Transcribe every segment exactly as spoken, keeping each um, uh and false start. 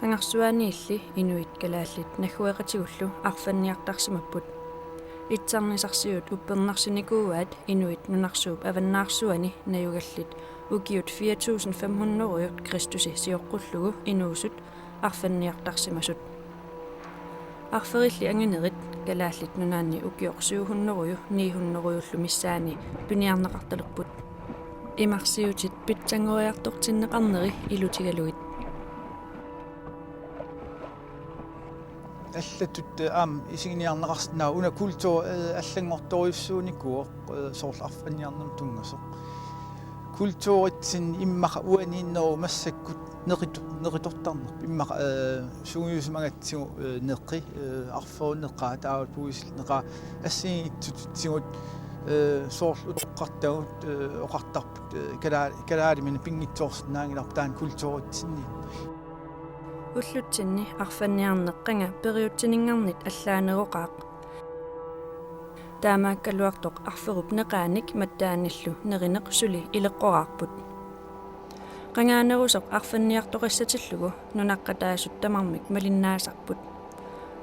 Angarsuaaniilli inuit kalaallit naggueqatigullu arfanniartarsimapput. Itsarnisarsiut uppernarsinikuuaat inuit nunarsuup avannaarsuani najugallit ukiut fire tusind fem hundrede Kristusi sioqqullugu inuusut arfanniartarsimasut. Arferilli anginerit Kalaallit Nunaanni ukioq syv hundrede ni hundrede missaani piniarneqartalerput. Imarsiutit pitsanngoriartortinneqarneri ilutigalugit. Allatut, eh, aamma isiginiarneqarsinnaavoq una kultur, eh, allanngortorujussuunikuuvoq, eh, soorlu arfanniarnermut tunngasoq. Kulturitsinni immaqa uaniinnerup massakkut neqitu-, neqitortarnerput. Immaqa, eh, sungiusimagatsigu, eh, neqi, eh, arferup neqaa, taava puisillup neqaa, assigiinngitsutigut, eh, soorlu utoqqartagut, eh, oqartarput, eh, kalaa-, kalaaliminik pinngitsoorsinnaanngilarput taanna kulturitsinni. Ullutsinni arfanniarneq qanga periutsininngarnit allaaneroqaaq. Taamaakkaluartoq arferup neqaanik mattaanillu nerineq suli ileqqoraarput. Qangaanerusoq arfanniartoqassatillugu nunaqqataasut tamarmik malinnaasarput.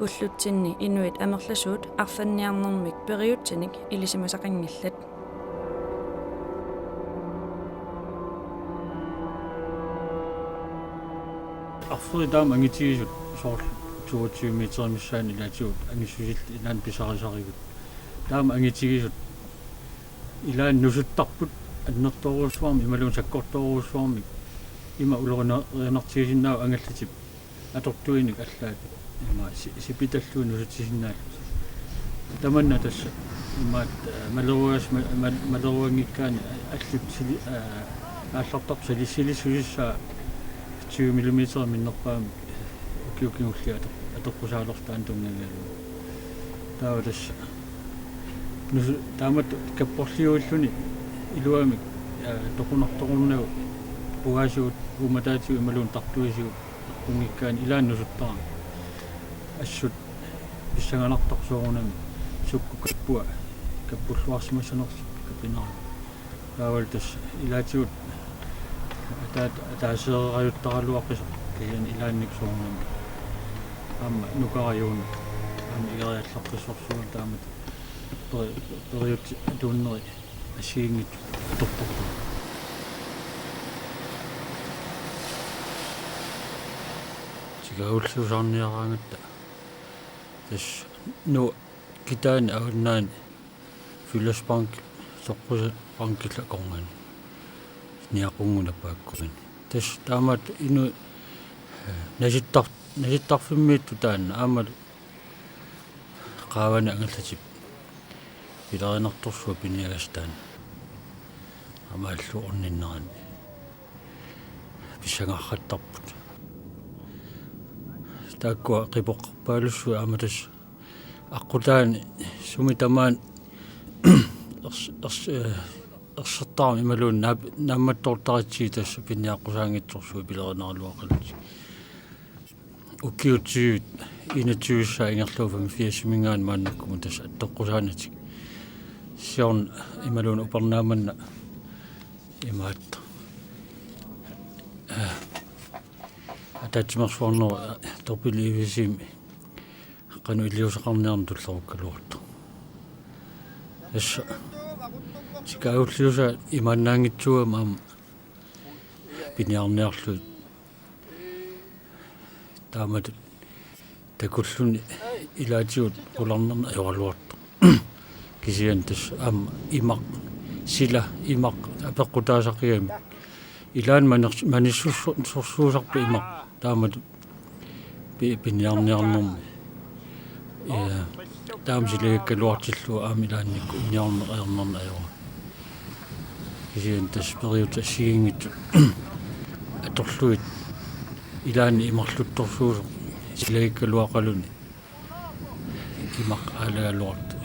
Ullutsinni inuit amerlasuut arfanniarnermik periutsinik ilisimasaqanngillat. Arferit taama angitigisut soorlu toogtyve meter missaani ilaatigut angissusillit ilaanni pisarisarigut. Taama angitigisut ilaanni nusuttarput annertoorujussuarmik imaluunniit sakkortoorujussuarmik ima ulorianartigisinnaavoq angallatip atortuinik allaat ima si-, sipitallugit nusutsisinnaallutik. Tamanna tassa imaat, eh, maleruas-, ma-, ma-, maleruanngikkaanni allut sili-, eh, aallartartut sili-, silissusissaat tyve millimeter minnerpaamik ukiut kingulliit ato-, atoqqusaalersoq taanna tunngavigalugu. Taava tassa nusu-, taamatut kapporliuilluni iluamik, eh, toqunartoqunnagu pugaasigut uummataatigut imaluunniit tartuisigut eqqunngikkaanni ilaanni nusuttarami. Assut pissanganartarpoq soorunami sukkut kappua kappulluarsimassanersoq kapinera. Taavalu tassa ilaatigut ataat-, ataaseerajuttaraluaqisoq kisianni ilaanni soorunami aamma nukarajuuna aamma igeriallaqqissorsuuvoq taamatut peri-, periutsit atuunneri assigiinngitsut atortarput. Tikagulliusaarniaraangatta tassa Nuup kitaani avannaani Fyllasbank soqqusabankillu akornanni niaqunnguna paakkuini. Tassa taamaattoq inuit, eh, nasittar-, nasittarfimmiittut taanna aammalu qaavani angallatip pilerinartorsuaq piniagassaq taanna. Aammalu orninnerani pissangarrattarput. Taakkua qipoqqarpaalussuit aamma tassa aqqutaani sumi tamaani ers-, ers-, eh, ersertarami imaluunniit naap-, naammattoortaritsigit tassa piniaqqusaanngitsorsuit pilerinaraluaqalutik. Ukiut tyve, enogtyve ingerlaannaq femogfirsimiingaanniit maannakkumut tassa attoqqusaanatik. Siorna imaluunniit upernaaq manna imaattoq. Eh, ataatsimeersuarnerup, eh, torpili I V C-mi qanoq iliuuseqarniarneq tullerukkaluartoq. Tassa tikagulliusaat imaannaanngitsuugami aamma piniarniarlugit. Taamatut takulluni ilaatigut qularnarneq ajoraluartoq. Kisianni tassa aamma imaq, sila imaq apeqqutaasaqigami. Ilaanni maners-, manissussu-, -sorsuusarpoq imaq taamatut pi-, piniarniarnermi. Ja, taama silagikkaluartillugu aamma ilaannikkut uniarneq ajornarneq ajorami. Kisianni tassa periutsit assigiinngitsut atorlugit ilaanni imarluttorsuusoq silagikkaluaqaluni imaq aalagaluartoq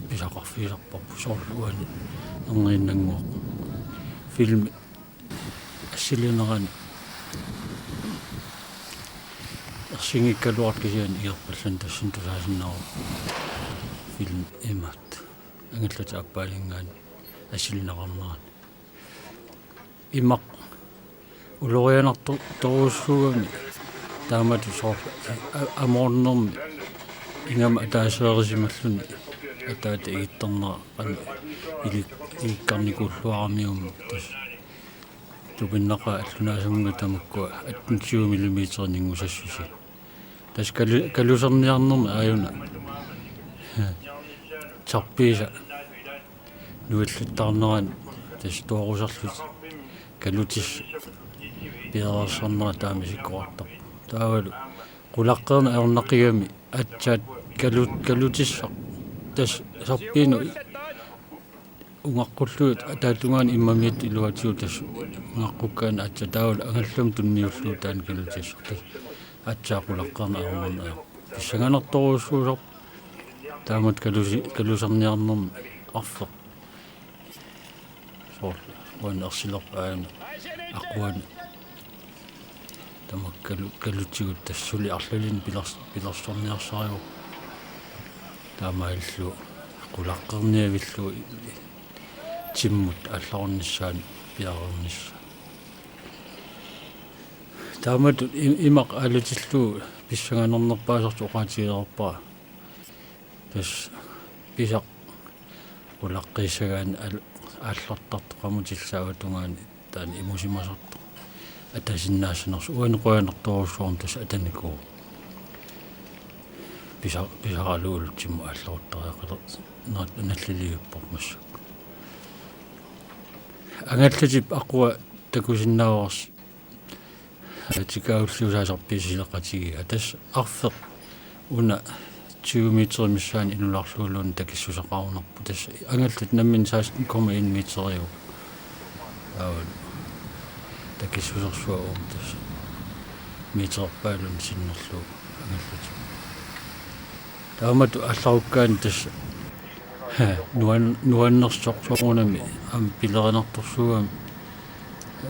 pisaqarfigisarparput soorlu uani erniinnannguaq. Filmi assilinerani ersinngikkaluartoq kisianni igerpallanneq tassani tusaasinnaavoq filmi imaattoq angallatip aappaaninngaanniit assilineqarnerani. Imaq ulorianarto-, -torujussuugami Taamatut soorlu a-, amoornermi ingammik ataaseerisimalluni ataata igittarnera qanoq ilik-, ilikkarnikuulluaramiummik tassa tupinnaqaaq allunaasammigut tamakkua attentyve millimeter ninngusassusi. Tassa kalu-, kaluserniarnermi aajuna sarpiisa nuilluttaarnerani tassa toorusarlutik kalutissat piareersarnerat taama isikkoqartarpoq. Taavalu qulaqqeerneq ajornaqigami aatsaat kalu-, kalutissaq tassa sarpiinut ungaqqullugit ataatungaani immamiittut iluatigut tassa ungaqqukkaanni aatsaat taavalu angallamut tunniullugu taanna kalutissaq tassa aatsaat qulaqqeerneq ajornarneq ajorpoq. Pissanganartorujussuusarpoq taamatut kalusi-, kaluserniarnermi arfeq. Soorlu uani ersilerput aajuna aquani tamakkalu-, kalutigut tassa suli arlalinnik pilers-, pilersorniarsarivoq. Taamaalillugu qulaqqeerniavillugu timmut aallarnissaanut piareernissaa. Taamatut i-, imaq aalatillugu pissanganarnerpaasartoq oqaatigereerpara. Tassa pisaq qulaqqiissagaanni al-, aallartartoq qamutillit avatungaani taanna imusimasartoq atasinnaassanersoq uani qujanartorujussuarmik tassa atanikuuvoq. Pisa-, pisaraluullugu timmut aallaruttariaqaler-, na-, nalliliivippoq massakkut. Angallatip aqua takusinnaavarsi tikaagulliusaasarpiisileqatigiga. Tassa arfeq una tyve meterit missaanni ilularluulluunniit takissuseqarunarpoq. Tassa angallat namminneq seksten komma en meteriuvoq. Taavalu takissusersuaq uuma tassa metererpaalunnik sinnerlugu angallatip. Taamatut aallarukkaanni tassa nuan-, nuannersoq soorunami aamma pilerinartorsuugami,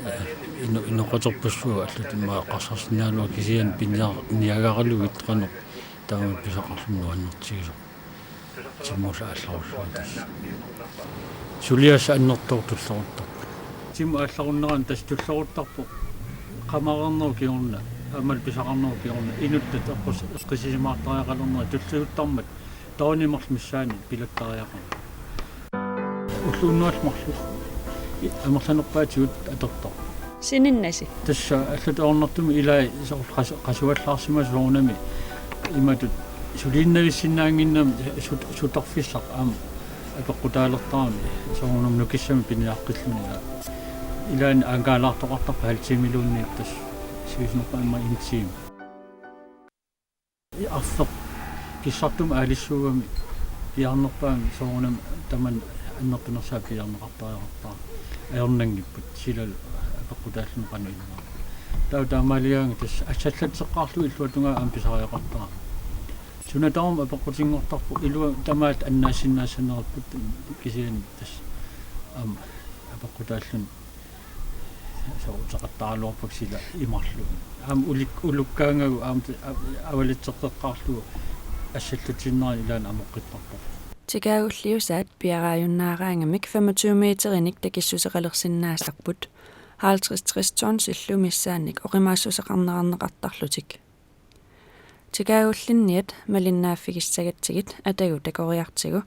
eh, ino-, inoqaterpassuuvoq allatut immaqa eqqarsarsinnaanerullunga kisianni piniar-, niagaralugit qanoq taama pisaqarluni nuannertigisoq. Timmullu aallarullugu tassa. Suliassaq annertooq tulleruttarpoq. Timmut aallarunnerani tassa tulleruttarpoq. Qamareernerup kingorna, aammalu pisaqarnerup kingorna, inuttat eqqus-, eqqissisimaartariaqalernerat tulliuttarmat, taanna marluk missaani pilattariaqarmat. Ulloq unnuallu marluk i-, amerlanerpaatigut atortarpoq. Sininnasi. Tassa allatut ajornartumik ilai soorlu qas-, qasuallaarsimasut soorunami imatut suliinnavissinnaannginnami sut-, sutorfissaq aamma apeqqutaalertarami soorunami nukissamik piniaqqilluni. Ilaanni aangaalaartoqartarpoq halv tiimiluunniit tassa siusinneqarmat en time. Arfeq kissartumik aalissuugami piaarnerpaamik soorunami tamanna annertunersaat piaarneqartariaqarpara ajornanngipput silalu apeqqutaalluni qanoq iluaa. Taava taamaaligaanga tassa assallatseqqaarlugu illuatungaa aamma pisariaqartarami. Suna tamarmi apeqqutinngortarpoq ilua tamaat annaassinnaassanerput kisianni tassa aamma apeqqutaalluni soorlu uteqattaaraluarpakka sila imarlugu. Aamma ulik-, ulukkaangagu aamma te-, a-, avalitseqqeqqaarlugu assallutinnerani ilaanni amoqqittarpoq. Tikaagulliusaat piaraajunnaaraangamik femogtyve meterinik takissuseqalersinnaasarput, halvtreds tres tonsillu missaannik oqimaassuseqarnerarneqartarlutik. Tikaagullinniat malinnaaffigissagatsigit atagu takoriartigu.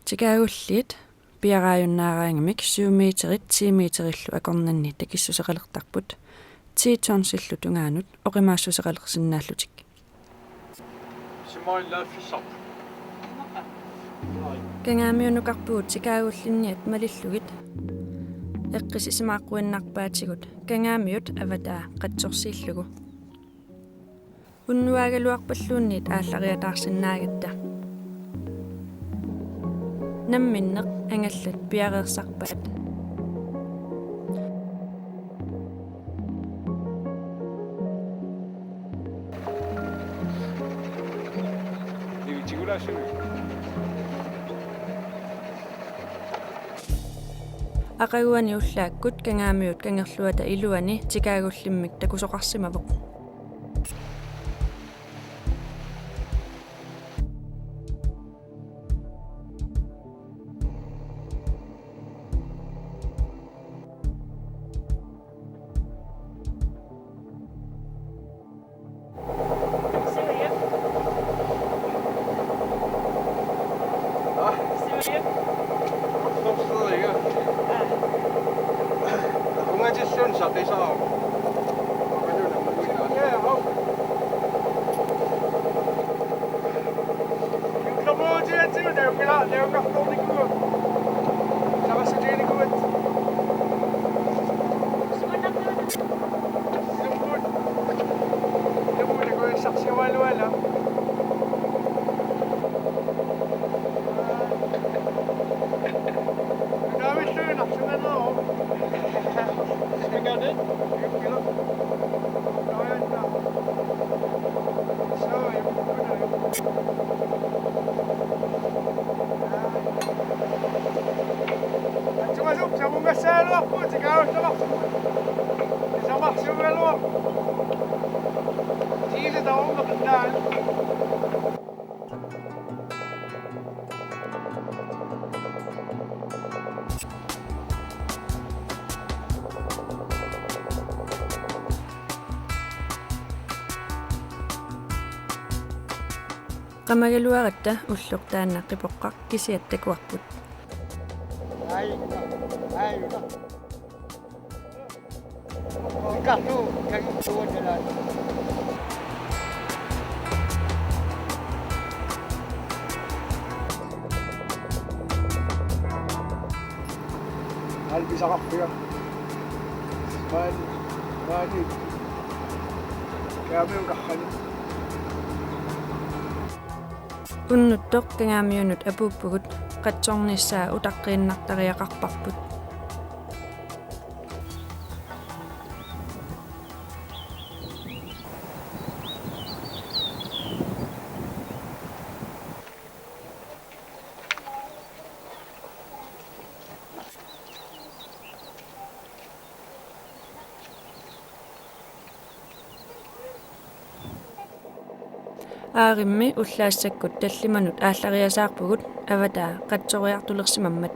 Tikaagulliit piaraajunnaaraangamik syv meterit ti meterillu akornanni takissuseqalertarput, ti tonsillu tungaanut oqimaassuseqalersinnaallutik. Kangaamiunukarpugut tikaagullinniat malillugit eqqissisimaaqquinnarpaatigut Kangaamiut avataa qatsorsiillugu. Unnuaagaluarpalluunniit aallariataarsinnaagatta. Namminneq angallat piareersarpaat. Aqaguani ullaakkut Kangaamiut kangerluata iluani tikaagullimmik takusoqarsimavoq. Ungatilluunniit saqisaaruk. Qamagaluaratta ulloq taanna qipoqqaq kisiat takuarput. Alpisaqarpiaq. Maani, maani. Kaamiukarrani. Unnuttoq Kangaamiunut apuuppugut, qatsornissaa utaqqiinnartariaqarparput. Aarimmi ullaassakkut tallimanut aallariasaarpugut avataa qatsoriartulersimammat.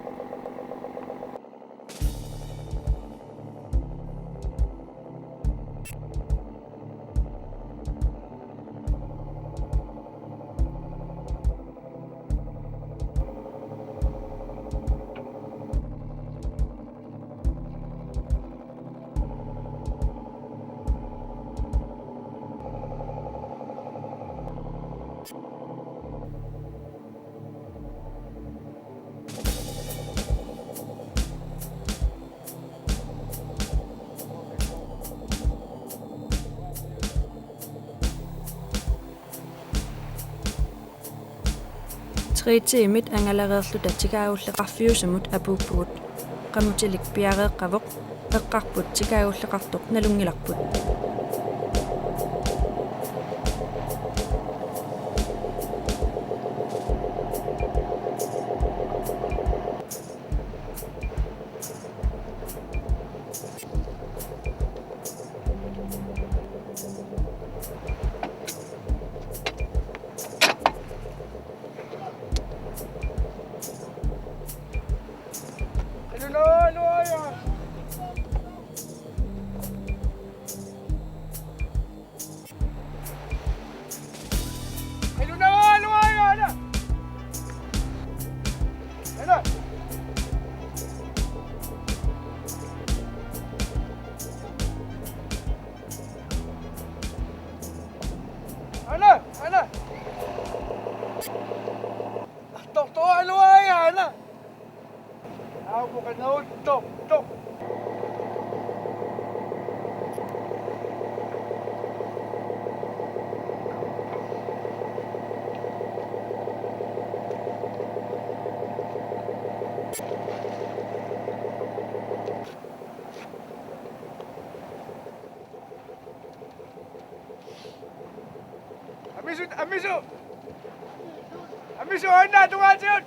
Tre T-mit angalareerluta tigaagulleqarfiusamut apuuppugut. Qamutilik piareeqqavoq, eqqarput tigaagulleqartoq nalunngilarput. Ana, ana. Tortoralu aana. Aapu kanauttoq, toq. Amisu, amisu. Amisu, anna tungaatigut.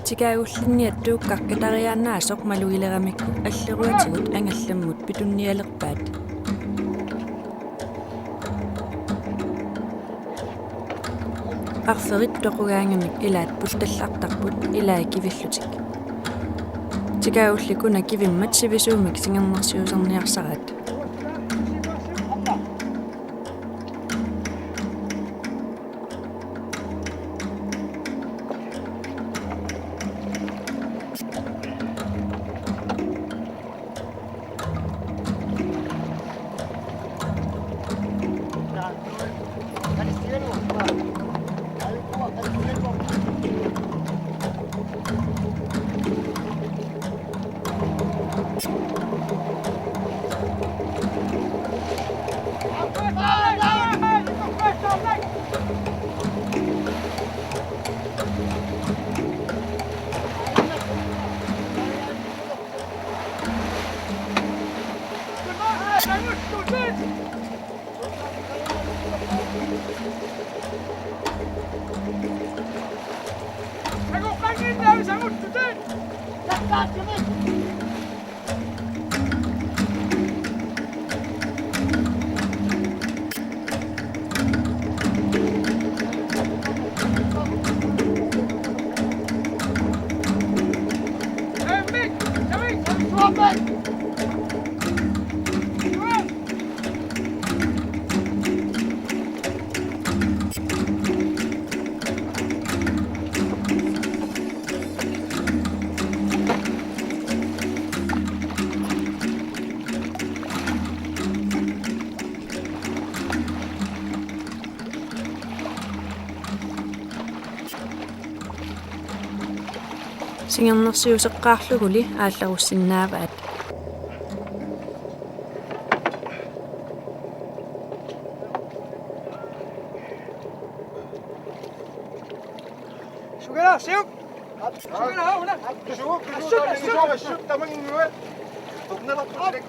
Tikaagullinniat Tuukkaq katariaannaasoq malugileramikku alleruatigut angallammut pitunnialerpaat. Arferit toqugaangamik ilaat pultallartarput ilai kivillutik. Tikaagullikkut una kivimmat sivisuumik singernersiuserniarsaraat. Singernersiuseqqaarluguli aallarussinnaavaat. Sukkalaarsiuk! Sukkalaaruna! Assut, assut! Assut, tamanginnguat! Tornalartusik!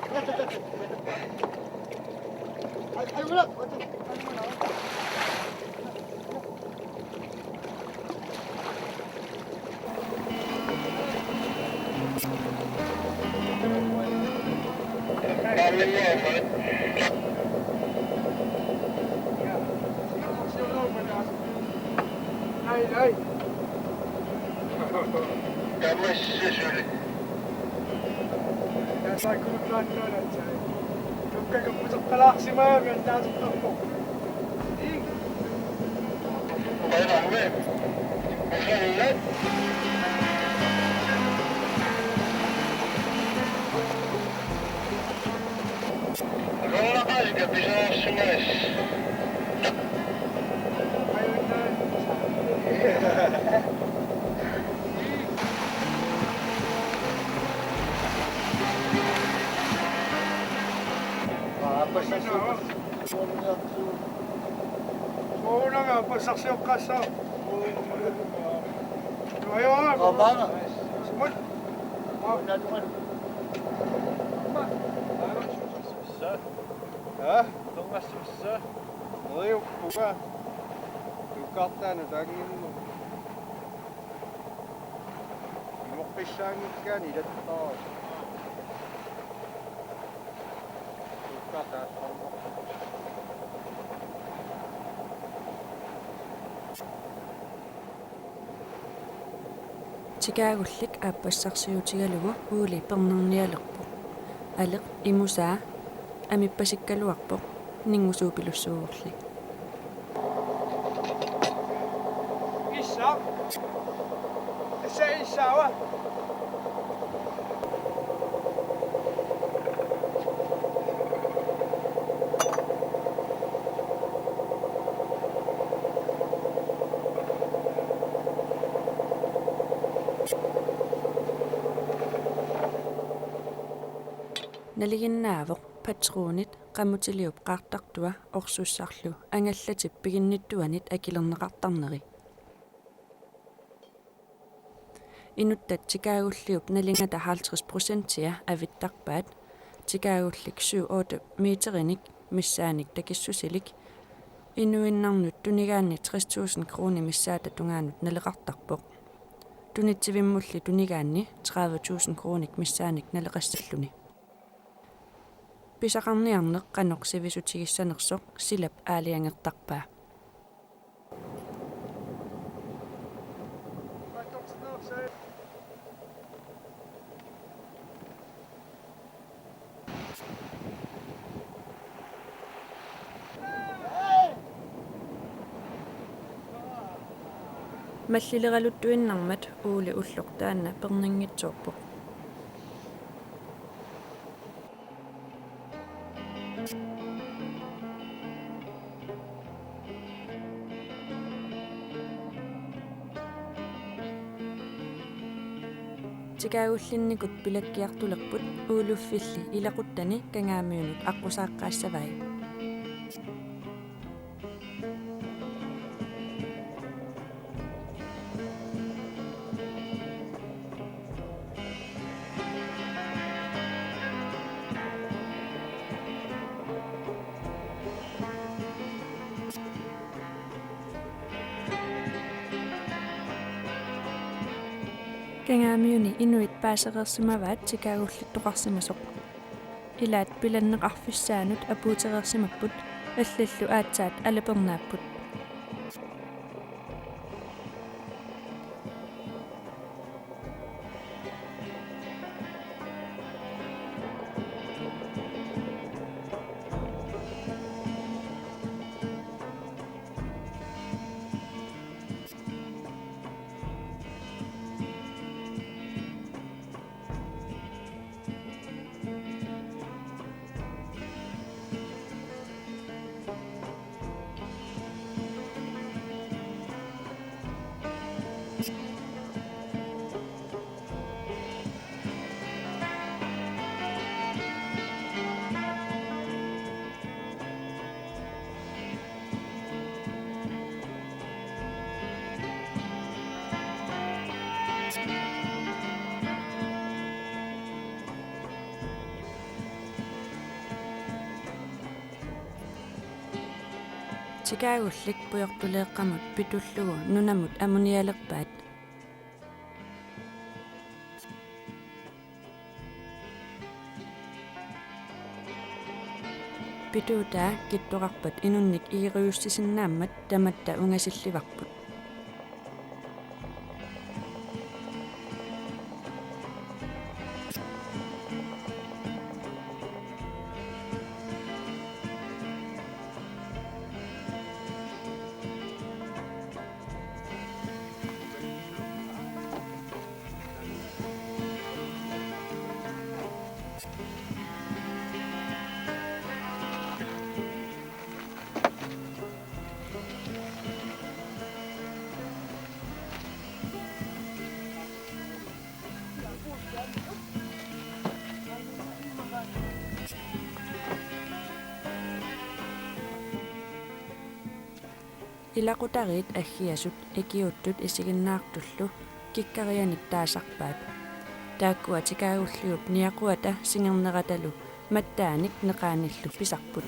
Tamassusuli. Taasaakkuluklaannaanatsaat. Tukkakapputeqqalaarsimagami taaseqqarpoq. Soorunami aappassaarsioqqaassaaq. Ajua. Aamma. Sumut. Aamma. Aa? Tungassussa. Neriuppunga. Tuukkaartaanut taanngimmat. Imoqqissaanngikkaanni ilattaarpoq. Tikaagullik aappassarsiutigalugu Uuli pernernialerpoq. Aleq imusaa amippasikkaluarpoq, ninngusuupilussuugorli. Nalinginnaavoq patronit qamutiliup qaartartua orsussarlu angallatip piginnittuanit akilerneqartarneri. Inuttat tikaagulliup nalingata halvtreds procentia avittarpaat, tikaagullik syv otte meterinik missaanik takissusilik, inuinnarnut tunigaanni tres tusind kroner missaata tungaanut naleqartarpoq. Tunitsivimmulli tunigaanni tredive tusind kroner missaanik naleqassalluni. Pisaqarniarneq qanoq sivisutigissanersoq silap aalajangertarpaa. Mallileraluttuinnarmat Ole ulloq taanna pernanngitsoorpoq. Tikaagullinnikut pilakkiartulerput Ooluffilli ilaquttani Kangaamiunut aqqusaaqqaassavai. Kangaamiuni inuit paasereersimavaat tikaagullittoqarsimasoq. Ilaat pilanneqarfissaanut apuutereersimapput, allallu aatsaat alapernaapput. Tikaagullik pujortuleeqqamut pitullugu nunamut amunialerpaat. Pituutaa kittorarpat inunnik igeriussisinnaammat tamatta ungasillivarput. Ilaqutariit aggiasut ikiuuttut isiginnaartullu kikkarianik taasarpaat. Taakkua tikaagulliup niaquata singerneratalu mattaanik neqaanillu pisarput.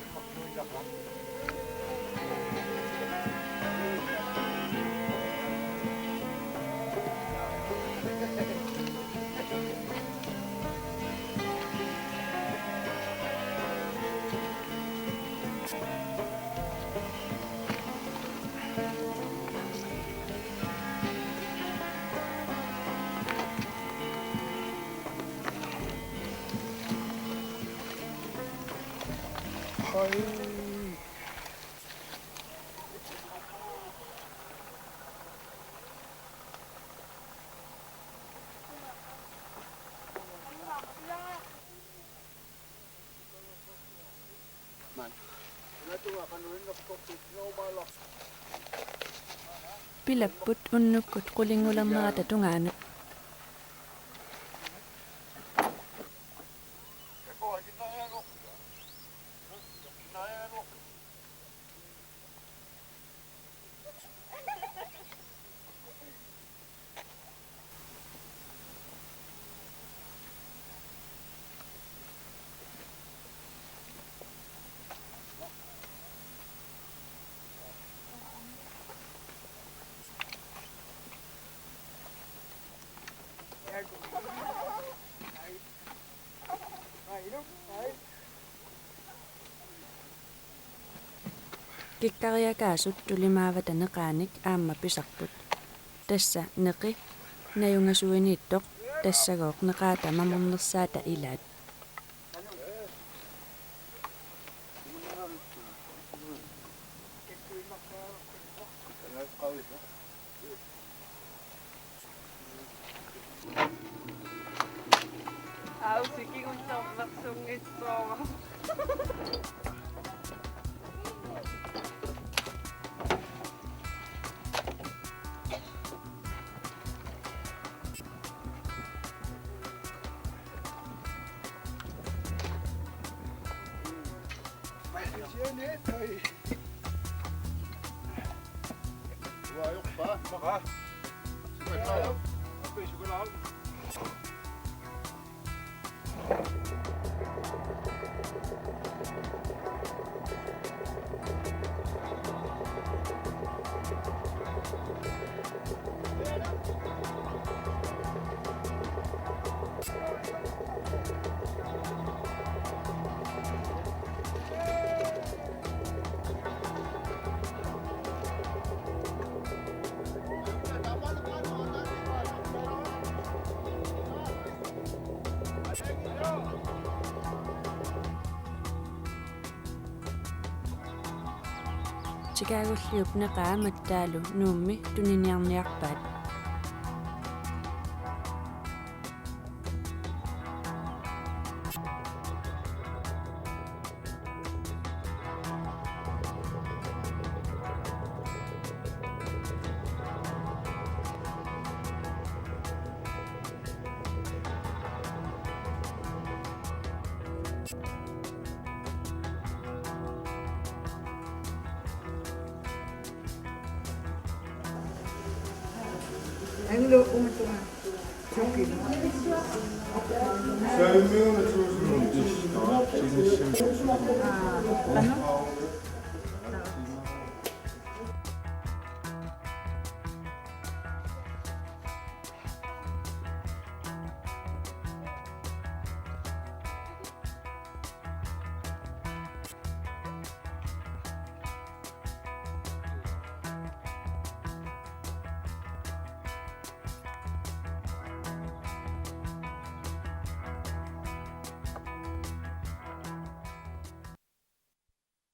Pilapput unnukkut qulingulernerata tungaanut. Kikkariakaasut tulimaavata neqaanik aamma pisarput. Tassa neqi najungasuiniittoq, tassagooq neqaata mamornersaata ilaat. Au, sikigut tormersunngitsoorama. Tikaaguliup neqaa Mattaalu Nuummi tuniniarniarpaat.